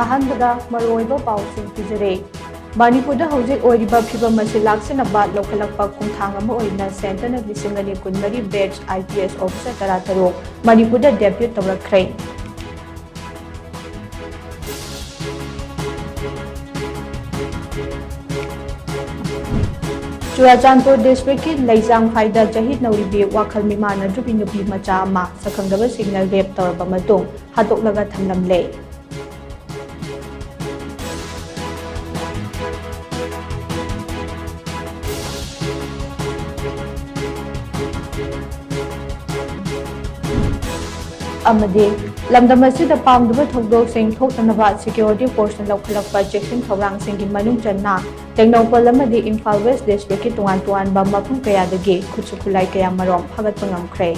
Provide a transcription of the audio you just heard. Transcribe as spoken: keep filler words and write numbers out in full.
ꯑꯍꯥꯟꯕꯗ ꯃꯔꯨꯑꯣꯏꯕ ꯄꯥꯎꯁꯤꯡ ꯄꯤꯖꯔꯦ꯫ ꯃꯅꯤꯄꯨꯔꯗ ꯍꯧꯖꯤꯛ ꯑꯣꯏꯔꯤꯕ ꯐꯤꯕꯝ ꯑꯁꯤ ꯂꯥꯛꯁꯤꯟꯅꯕ ꯂꯧꯈꯠꯂꯛꯄ ꯈꯣꯡꯊꯥꯡ ꯑꯃ ꯑꯣꯏꯅ centreꯅ ꯂꯤꯁꯤꯡ ꯑꯅꯤ ꯀꯨꯟꯃꯔꯤ batch IPS officer ꯇꯔꯥꯇꯔꯨꯛ ꯃꯅꯤꯄꯨꯔꯗ debut ꯇꯧꯔꯛꯈ꯭ꯔꯦ꯫ ꯆꯨꯔꯥꯆꯥꯟꯄꯨꯔ districtꯀꯤ ꯂꯩꯖꯥꯡꯐꯥꯏꯗ ꯆꯍꯤ ꯅꯧꯔꯤꯕꯤ ꯋꯥꯈꯜ ꯃꯤꯃꯥꯟꯅꯗ꯭ꯔꯕꯤ ꯅꯨꯄꯤ ꯃꯆꯥ ꯑꯃ ꯁꯛꯈꯪꯗꯕꯁꯤꯡꯅ rape ꯇꯧꯔꯕ ꯃꯇꯨꯡ ꯍꯥꯠꯇꯣꯛꯂꯒ ꯊꯝꯂꯝꯂꯦ꯫ ꯑꯃꯗꯤ ꯂꯝꯗꯝ ꯑꯁꯤꯗ ꯄꯥꯝꯗꯕ ꯊꯧꯗꯣꯛꯁꯤꯡ ꯊꯣꯛꯇꯅꯕ security forceꯅ ꯂꯧꯈꯠꯂꯛꯄ ꯆꯦꯛꯁꯤꯟ ꯊꯧꯔꯥꯡꯁꯤꯡꯒꯤ ꯃꯅꯨꯡ ꯆꯟꯅ ꯇꯦꯡꯅꯧꯄꯜ ꯑꯃꯗꯤ ꯏꯝꯐꯥꯜ West districtꯀꯤ ꯇꯣꯉꯥꯟ ꯇꯣꯉꯥꯟꯕ ꯃꯐꯝ ꯀꯌꯥꯗꯒꯤ ꯈꯨꯠꯁꯨ ꯈꯨꯠꯂꯥꯏ ꯀꯌꯥ ꯃꯔꯣꯝ ꯐꯥꯒꯠꯄ ꯉꯝꯈ꯭ꯔꯦ꯫